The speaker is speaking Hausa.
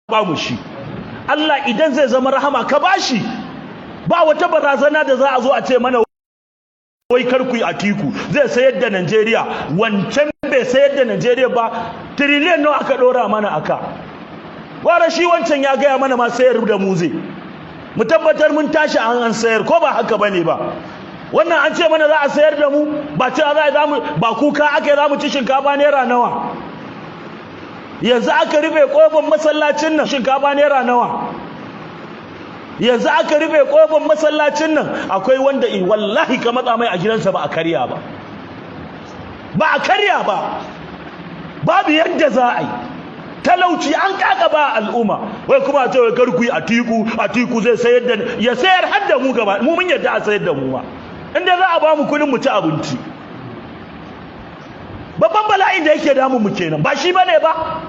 ba mu shi. Allah idan zai zama rahama ka bashi. Ba wata barazana da za a zo a ce mana wai kar ku yi Atiku zai sayar da Najeriya. Wancan bai sayar da Najeriya ba, trillion nawa aka dora mana aka wara shi. Wancan ya gaya mana ma sayar da mu zai, mu tabbatar mun tashi an sayar, ko ba haka bane ba? Wannan an ce mana za a sayar da mu, ba ce za mu ba, kuka aka yi za mu ci shinkafa naira nawa. Yanzu aka rufe kofar masallacin nan, shinkafa naira nawa. Yanzu aka rufe kofar masallacin nan, akwai wanda wallahi ka matsa mai a gidansa ba a karya ba, ba a karya ba. Babu yadda za a yi, talauci an kaka ba al'umma. Wai kuma a ce wai kar ku yi Atiku, Atiku zai sayar da, ya sayar har da mu gaba. Mu mun yadda a sayar da mu ma, inda za a ba mu kudin mu ci abinci. Babban bala'in da yake damu mu kenan, ba shi bane ba.